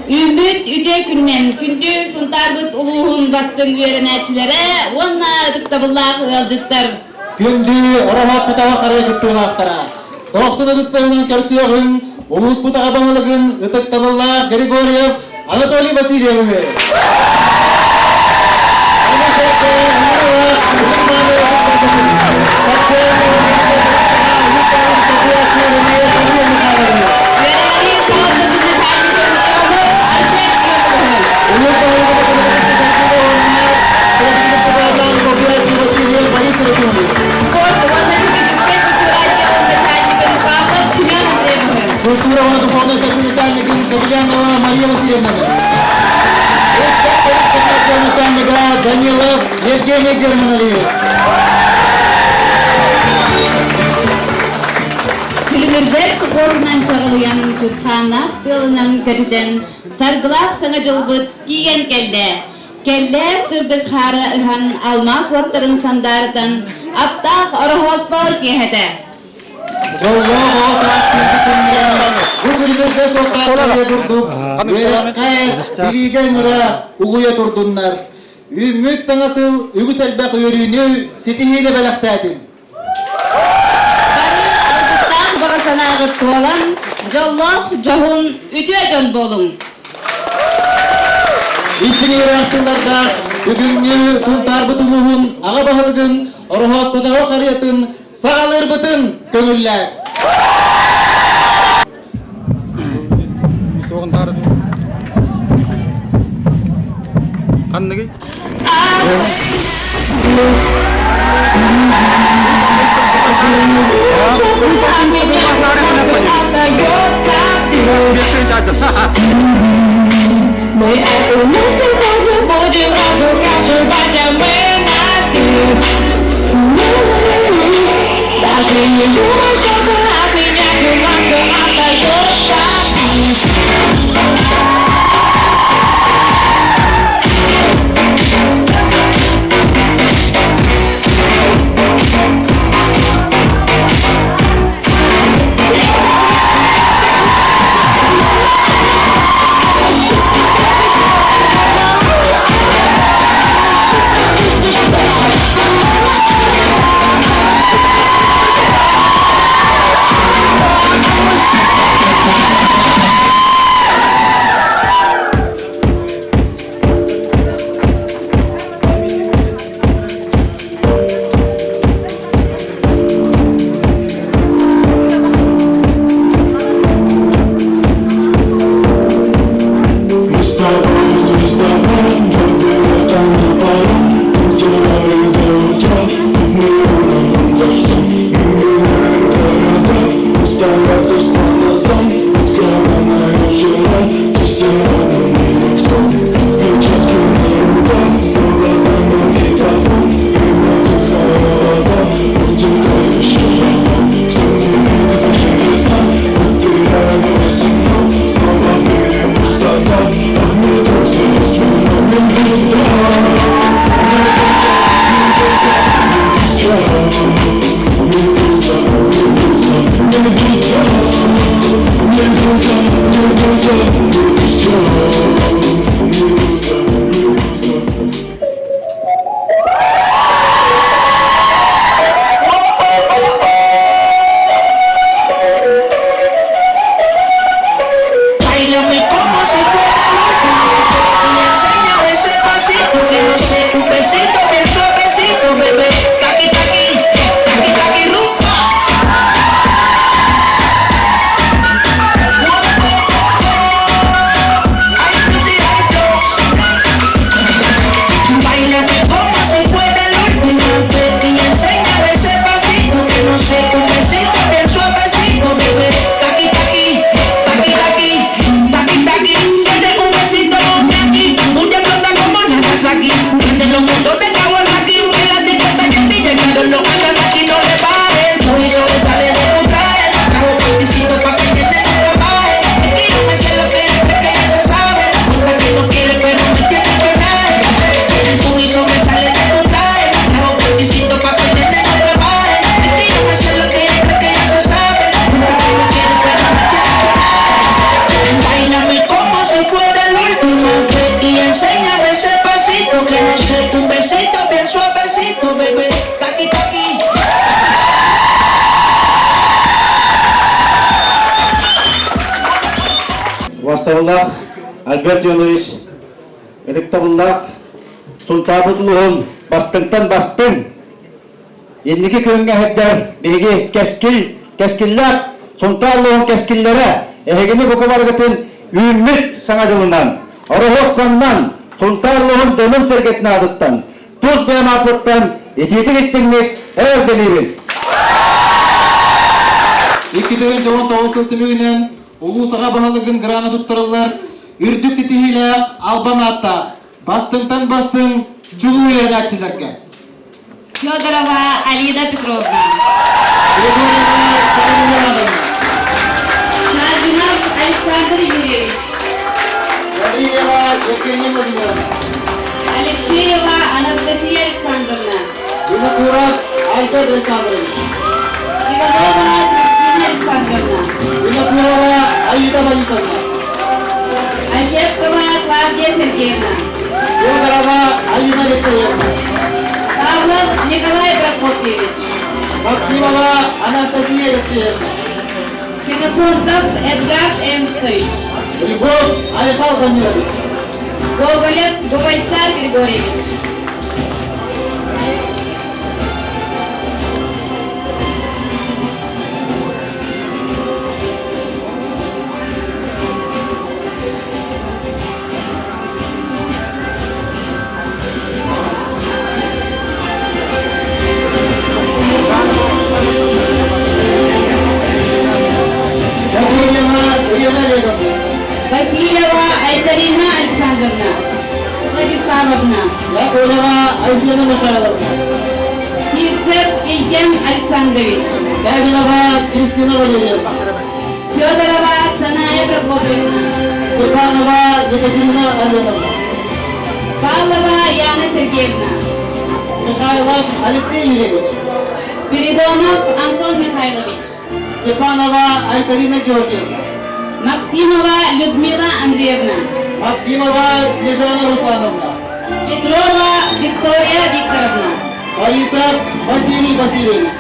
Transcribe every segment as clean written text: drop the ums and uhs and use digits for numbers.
Үүммүт үтүө күнүнэн күндү Сунтаарбыт улууһун бастыҥ үөрэнээччилэрэ уонна ытыктабыллаах ыалдьыттар! Күндү Ороһооспутаҕа харыйа кыттыылаахтара! Дохсун ытыстарынан көрсүөҕүҥ улууспут аҕа баһылыгын ытыктабыллаах Григорьев Анатолий Васильевиһы! Үөрэҕирии салалтатын начальнигын Иванов Арсен Ивановиһы! Спорт уонна физическэй культура отделын начальнигын Павлов Семен Андреевиһы! Культура уонна духовнай начальнигын Кобылянова Мария Васильевнаны! Начальника Данилов Евгений Германович! Күлүмүрдэс уотунан чаҕылыйан, чысхааннаах тыалынан көтүтэн, саргылаах саҥа дьылбыт тиийэн кэллэ. Кэллэ сырдык хаары ыһан, алмаас уоттарын сандаарытан, аптаах Ороһооспо киэһэтэ. Дьоллоох оҕо саас күндү күҥҥэ бу күлүмүрдэс уоттаах харыйа курдук үөрэххэ, билиигэ ыҥыра, угуйа турдуннар. Үүммүт саҥа сыл үгүс элбэх үөрүүнү, ситиһиини бэлэхтээтин. Бары алгыстаах баҕа санааҕыт туолан, дьоллоох, дьоһун, үтүө дьон буолуҥ! Истиҥ үөрэх тыллардаах бүгүҥҥү Сунтаарбыт улууһун аҕа баһылыгын Ороһооспотоҕо харыйатын саҕалыырбытын көҥүллээ! Ханныгый? Мы эту сегодня будем разукрашивать, а мы на стиле. Даже не думай, что от меня все остается. Мы с тобой звездопад, до билета на паром. Танцевали до утра под неоновым дождем. Мы меняем города, обстоятельства на сон. Откровенная вчера, ты сегодня мне никто. Отпечатки на руках, золотой магнитофон. Время тихая вода, утекающая вон. Кто не видит в небеса, потеряет темно. Снова в мире пустота, а в медузе есть вино. Медуза, медуза, медуза, медуза, медуза, медуза, медуза, медуза, медуза. Báilame como si fuera la última vez y enséñame ese pasito que no sé, un besito bien suavecito, bebé. Taqui taqui, taqui taqui rumba. Ay, sí, ay, Dios. Báilame como si fuera la última vez y enséñame ese pasito que no sé, un besito bien suavecito, bebé. Taqui taqui, taqui taqui, taqui taqui. Tiene un besito aquí, un día explota como Nagasaki. Prende los motores Kawasaki, en la discoteca en Villa Claro, no andan aquí, no le baje. El booty sobresale de tu traje, trajo panticito pa' que el nene no trabaje. Es que yo me sé lo que es, que ya se sabe. Cuenta que no quiere, pero me tiene coraje. El booty sobresale de tu traje, trajo panticito pa' que el nene no trabaje. Es que yo me sé lo que es, que ya se sabe. Cuenta que no quiere, pero me tiene coraje. Báilame como si fuera. Убаастабыллаах Альберт Ионович, ытыктабыллаах Сунтаарбыт улууһун бастыҥтан бастыҥ, инники күөҥҥэ сылдьар биһиги кэскил, кэскиллээх Сунтаар улууһун кэскиллэрэ эһигини бука барыгытын үүммүт Саҥа дьылынан, Ороһуоспаннан, Сунтаар улууһун дьонун-сэргэтин аатыттан, тус бэйэм ааппыттан итиитик истиҥник эҕэрдэлиибин! 2019 сыл түмүгүнэн улуус аҕа баһылыгын грана туттарыллар үрдүк ситиһиилээх албан ааттаах бастыҥтан бастыҥ чулуу үөрэнээччилэргэ Федорова Алина Петровна. Григорьева Каролина Ивановна. Чарбинов Александр Юрьевич. Гаврильева Евгения Владимировна. Алексеева Анастасия Александровна. Винокуров Альберт Александрович. Иванова Кристина Александровна. Винокурова Аида Борисовна. Ощепкова Клавдия Сергеевна. Федорова Алина Алексеевна. Павлов Николай Прокопьевич. Максимова Анастасия Алексеевна. Ксенофонтов Эдгард Эрнстович. Львов Айхал Данилович. Гоголев Губайсар Григорьевич. Гаврильева Елена Олеговна. Васильева Айталина Александровна. Владиславовна. Яковлева Айсена Михайловна. Сивцев Ильян Александрович. Савинова Кристина Валерьевна. Федорова Саная Прокопьевна. Степанова Екатерина Олеговна. Павлова Яна Сергеевна. Михайлов Алексей Юрьевич. Спиридонов Антон Михайлович. Степанова Айталина Георгиевна. Максимова Людмила Андреевна. Максимова Снежана Руслановна. Петрова Виктория Викторовна. Борисов Василий Васильевич.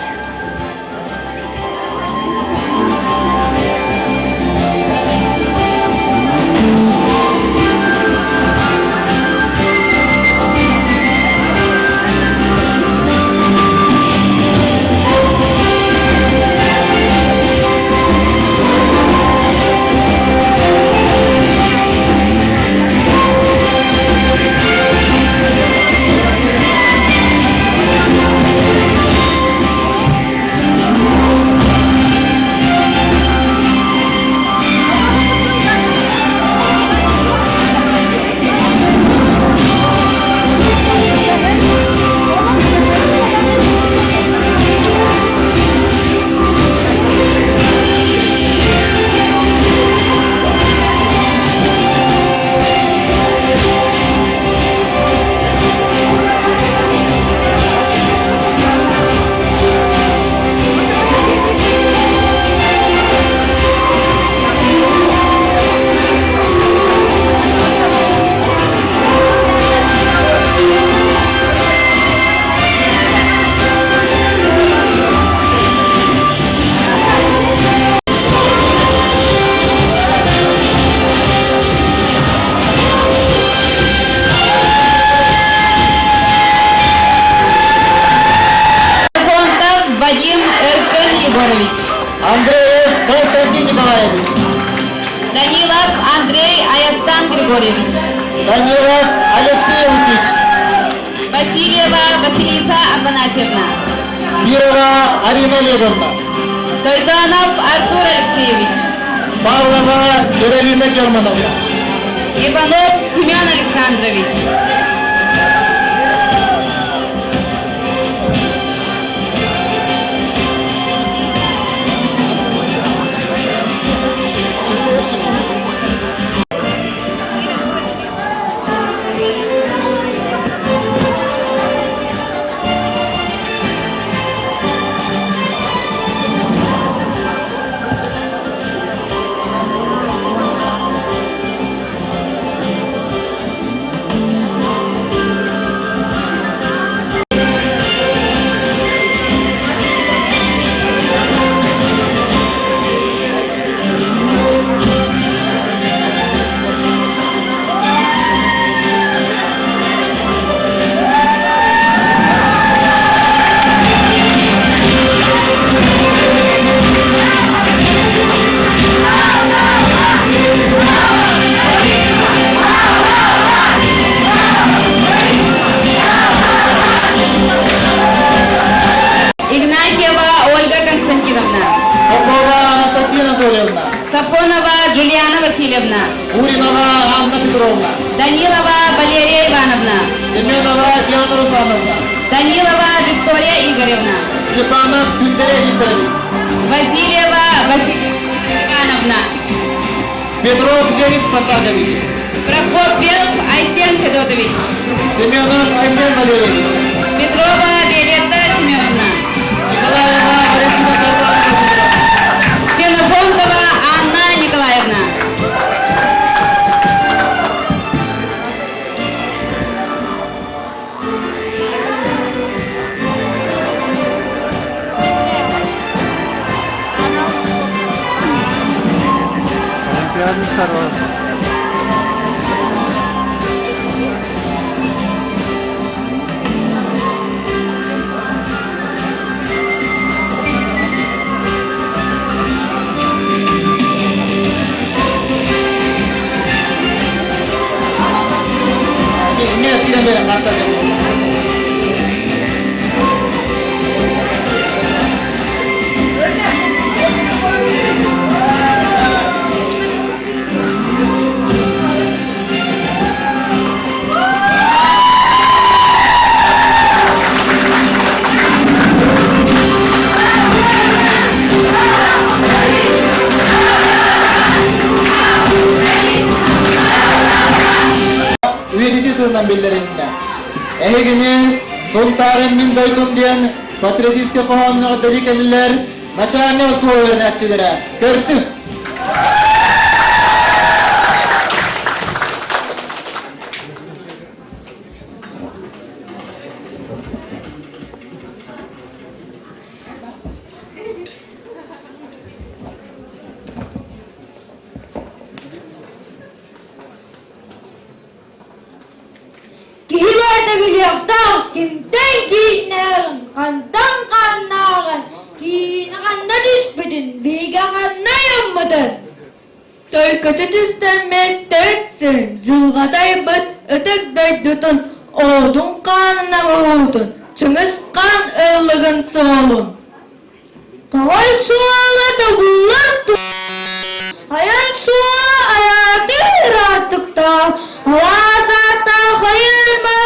Фонтов Вадим Эркен Егорович. Андреев Константин Николаевич. Данилов Андрей Аястан Григорьевич. Данилов Алексей Лукич. Васильева Василиса Афанасьевна. Спирова Арина Олеговна. Тойдонов Артур Алексеевич. Павлова Веролина Германовна. Иванов Семен Александрович. Сафонова Джулиана Васильевна. Гуринова Анна Петровна. Данилова Валерия Ивановна. Семенова Диана Руслановна. Данилова Виктория Игоревна. Степанов Күндерей Викторович. Васильева Василия Ивановна. Петров Леонид Спартакович. Прокопьев Айсен Федотович. Семенов Айсен Валерьевич. Петрова Виолетта Семеновна. Николаева Валентина Сарпановна. Ксенофонтова Анна Николаевна. Олимпиадный второй. Нет, киирэн биэрэн хаста. Үйэтитии сылынан биллэриннэ. Эһигини Сунтаарым мин дойдум диэн патриотическай хоһоонноох дэли кэллилэр начальнай оскуола үөрэнээччилэрэ. Көрсүҥ! Киһилэр да билиэхтээх кимтэн кииннээҕин, хантан хааннааҕын, киинэ ханна түспүтүн, биһиги ханна айаммытын. Төлкөтө түстэммит төрт сир дьылҕата айбыт ытык дойдутун оҕотун хаанынан оҕотун Чыҥыс хаан ыллыгын суолун. Тоҕой суола тобуллар айан суола арааты ырааттыктаах, алаас ааттаах айырма,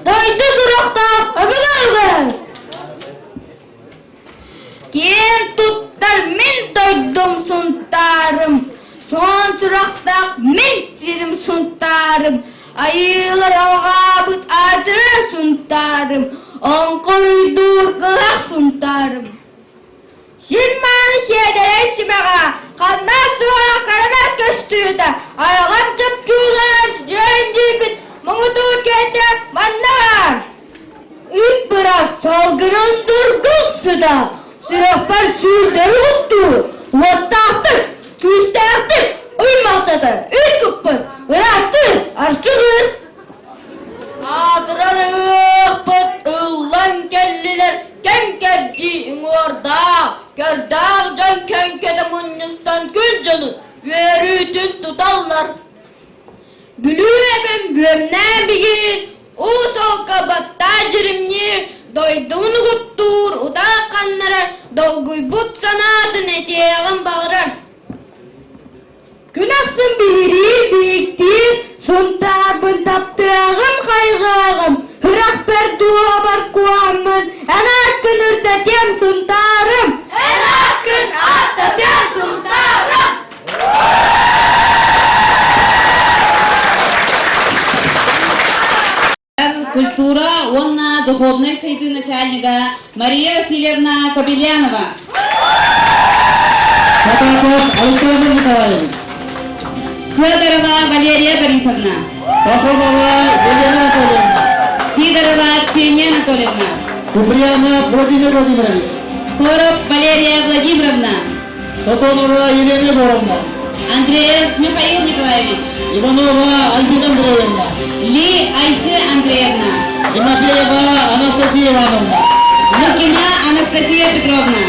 дойду сурахтаах өбүгэ Киэн туттар мин дойдум Сунтаарым, суон сурахтаах мин сирим Сунтаарым, айыылар алҕаабыт аатырар Сунтаарым, оҥхоруйдуур кылах Сунтаарым. Сир мааны сиэдэрэй симэҕэ, ханна суоҕа карабас көстүүтэ, айаҕар чопчуулаан дьиэн дьиибит муҥутуур киэнтэ манна баар. Үп-бырас салгынын дургул сыта, сүрэхпэр сүүрдэри куттуур, уоттаахтык, күүстээхтик уймахтатар үс куппут ыраастыыр, арчылыыр. Аатырар ыһыахпыт ыллан кэллилэр кэм кэрдии уҥуордаах, көрдөөх дьон кэҥкэтэ мунньустан күн дьонун үөрүүтүн туталлар. Бүлүү эбэм бүөмнээн бигиир, уу солко баттаа дьиримниир, дойдубун угуттуур, утаа ханнарар, долгуйбут санаатын этиэҕин баҕарар. Күн ахсын биһириир, биһиктиир, Сунтаарбын таптыаҕым, хайҕыаҕым, Сүрэхпэр дуобар куһаммын, Эн ааккын үрдэтиэм, Сунтаарым! Эн ааккын ааттатыам, Сунтаарым! Культура уонна духовнай сайдыы начальнига Мария Васильевна Кобельянова. Потапов Александр Николаевич. Федорова Валерия Борисовна. Пахомова Елена Анатольевна. Сидорова Ксения Анатольевна. Куприянов Владимир Владимирович. Тороп Валерия Владимировна. Тотонова Елена Егоровна. Андреев Михаил Николаевич. Иванова Альбина Андреевна. Ли Айсы Андреевна. Тимофеева Анастасия Ивановна. Лукина Анастасия Петровна.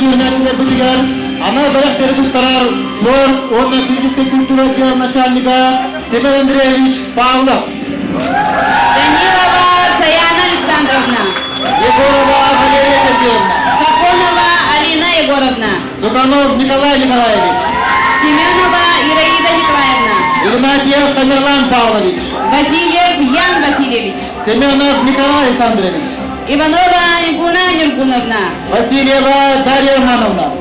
үөрэнээччилэрбитигэр анал бэлэхтэри туттарар спорт уонна физическэй культура отделын начальника Семен Андреевич Павлов. Данилова Саяна Александровна. Егорова Валерия Сергеевна. Сафонова Алина Егоровна. Зуканов Николай Николаевич. Семенова Ираида Николаевна. Игнатьев Тамерлан Павлович. Васильев Ян Васильевич. Семенов Николай Александрович. Иванова Нигуна Нюргуновна. Васильева Дарья Романовна.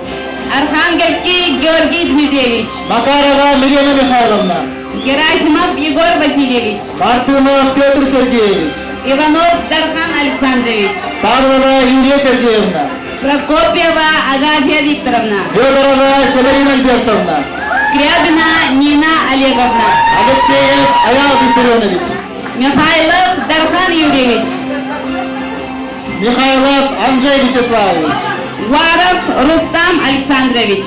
Архангельский Георгий Дмитриевич. Макарова Милена Михайловна. Герасимов Егор Васильевич. Мартынов Петр Сергеевич. Иванов Дархан Александрович. Павлова Юлия Сергеевна. Прокопьева Агафья Викторовна. Федорова Северина Альбертовна. Скрябина Нина Олеговна. Алексеев Аял Виссарионович. Михайлов Дархан Юрьевич. Михайлов Андрей Вячеславович. Варов Рустам Александрович.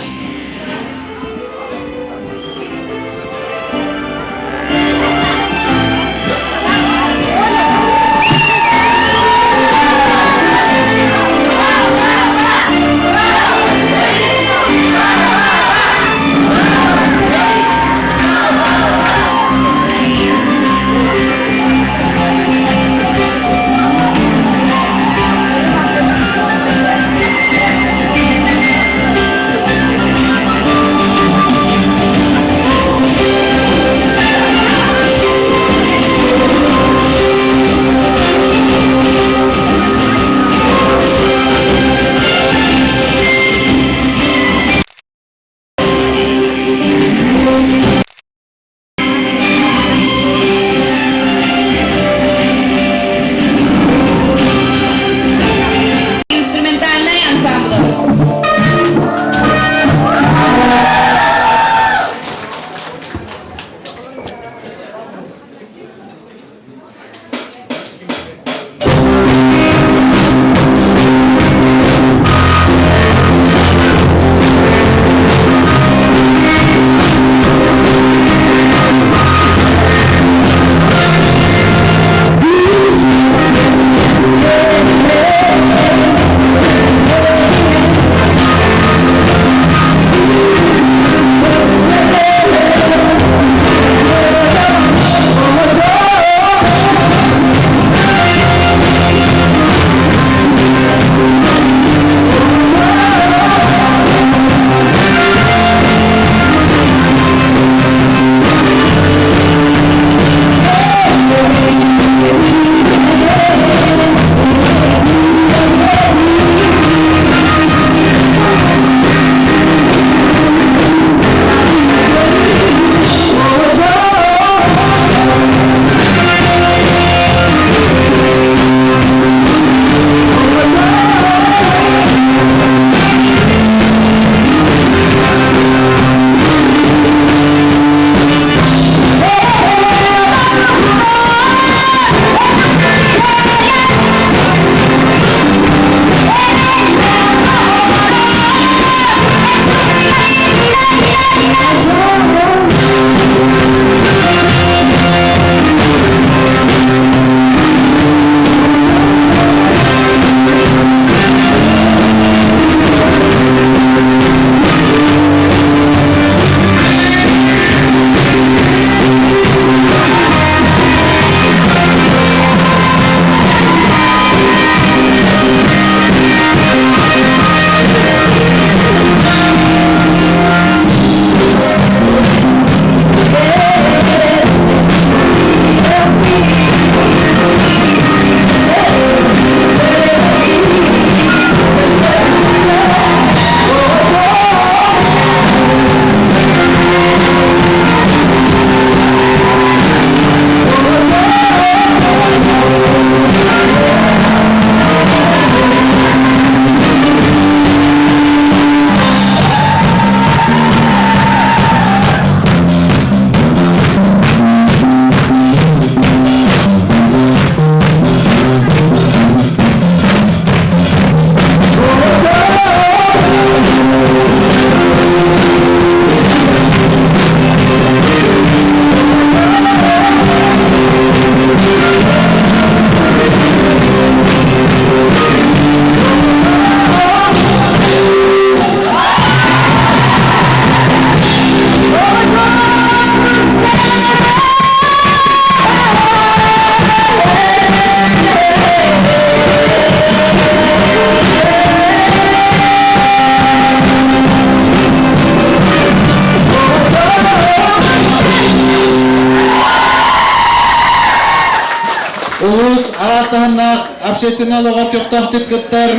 общественнай олоҕор көхтөөхтүк кыттар,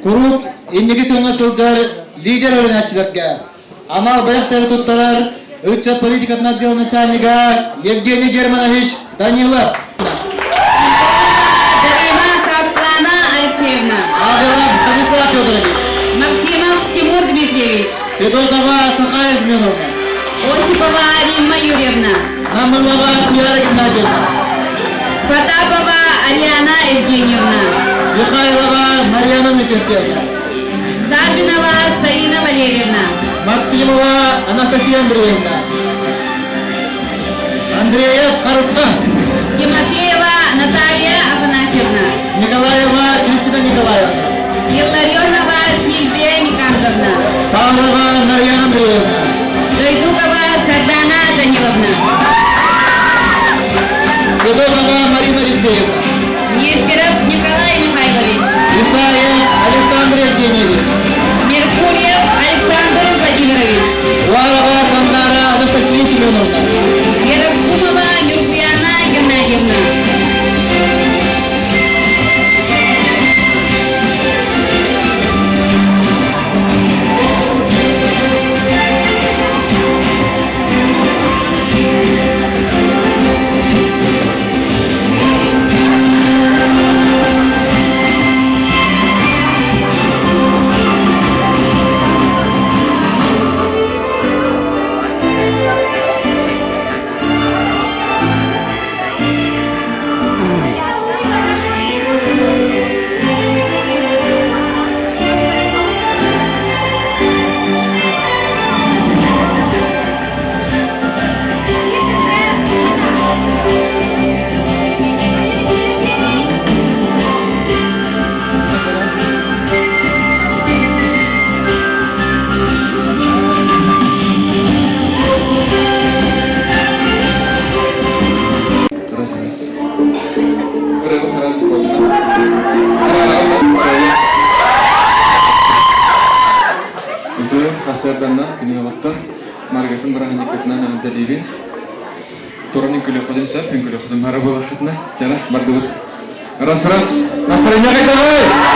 куруук инники күөҥҥэ сылдьар лидер үөрэнээччилэргэ анал бэлэхтэри туттарар ыччат политикатын отдела начальнига Евгений Германович Данилов. Дарима Саслана Алексеевна. Авелов Станислав Федорович. Максимов Тимур Дмитриевич. Федотова Сахая Семеновна. Осипова Римма Юрьевна. Намылова Туяра Геннадьевна. Потапова Ариана Евгеньевна. Михайлова Марьяна Никитьевна. Саввинова Саина Валерьевна. Максимова Анастасия Андреевна. Андреев Карысхан. Тимофеева Наталья Афанасьевна. Николаева Кристина Николаевна. Илларионова Сильвия Никандровна. Павлова Марьяна Андреевна. Дойдукова Сардана Даниловна. Федотова Марина Алексеевна. Нестеров Николай Михайлович. Исаев Александр Евгеньевич. Меркурьев Александр Владимирович. Уарова Сандара Анастасия Семеновна. Ераскумова Нюргуяна Геннадьевна. Раз, раз. Раз, Үтүө хасыарданна күнү Маргатын быраханьыккытынан эҕэрдэлиибин. Туран үҥкүлүөххүтүн сөп, үҥкүлүөххүтүн бары буолаххытына. Чара, бардыбыт. Раз, раз. Настроение кайдавай!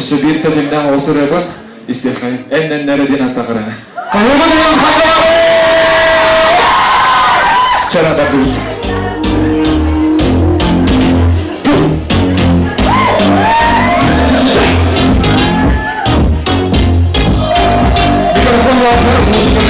Өссө биир тэтимнээх оҕус ырыабын истиэххэйин. Эн-нэннэрэ диэн аттахара. Хайабын Чара бардыбыт. Микрофон лааппар музыка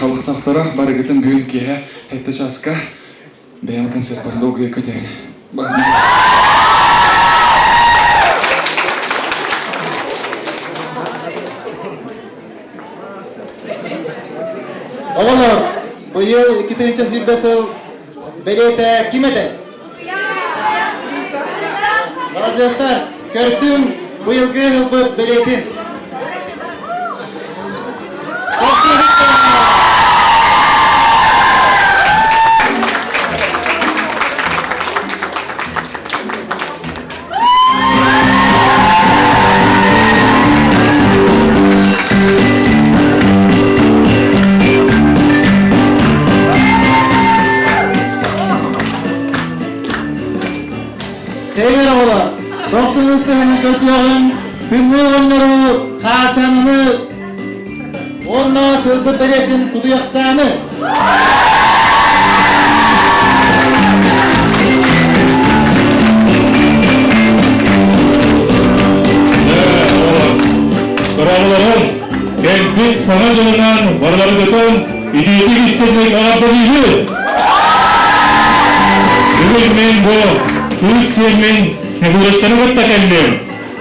Халықтақтара барыгытын бүгін киһэ хэтте часка бэйэм концерт долгуя көтөһүн. Оҕолор, быйыл 2-сүүрбэ сыл бэлиэтэ ким этэ? Маладьыастар, көрсүҥ быйылгы ылбыт бэлиэтин. Сәйгер оҕолор, тохсунус тыһыны көрсүөҕүҥ, тымныы оҕонньору, хаашаныны уонна сылбыт бэлиэтин кутуйахчааны. Дорооболорун, кэлбит саҥа дьылынан барыларгытын итиитик истинник аҕардалыыбыт! Бүгүн мин бу кыыс сиэммин Ньукулустаны кытта кэллим.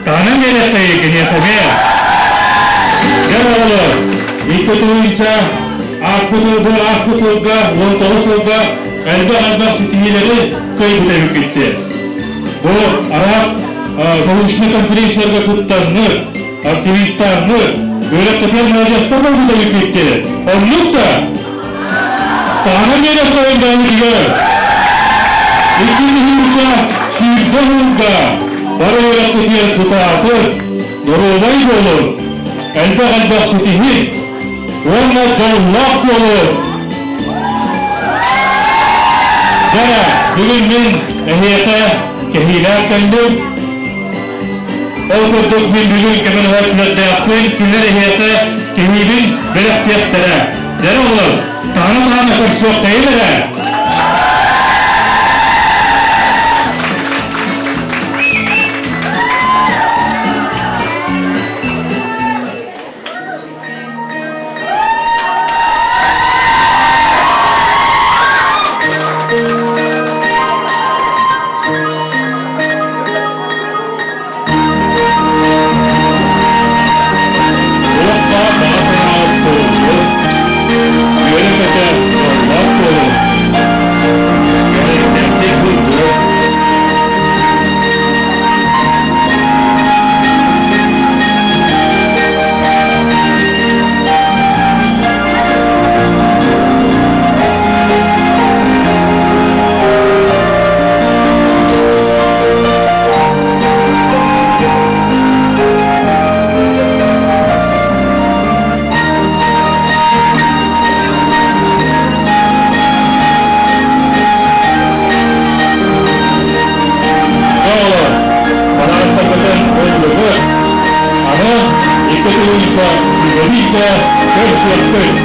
Таһынан биэриэхтэй киниэхэгэ. Дьэ оҕолор, икки тыһыынча ааспыт бу ааспыт сылга 19 сылга элбэх-элбэх ситиһиилэри кыайбыт эбиккитти. Бу араас научнай конференцияларга кыттанныр, активистарныр, үөрэхтэтэр маладьыастар буолбута бүппүттэр. Оннук да? Таһынан үөрэхтэрин бэйэтигэр. Икки сүүрбэ сылга бары үөрэхпитигэр кытаатыр, доруобай буолун, элбэх-элбэх ситиһин уонна дьоллоох буолун. Дьэ, бүгүн мин эһиэхэ кэһиилээх кэллим. Ол курдук мин бүгүн көмөлөһөөччүлэрдээхпин, кинилэр эһиэхэ кэһиибин бэлэхтиэхтэрэ. Дьэ оҕолор, таһына-таһына көрсүөхтэйин эрэ. Олоххо баҕа санаабыт туолбут, үөрэ-көтө дьоллоох буолуҥ, кэрэйдээхтик сылдьыҥ. Оҕолор, барааттаргытын ыллыгыт, аны икки тыһыынча сүүрбэ биирдэ көрсүөхпүт.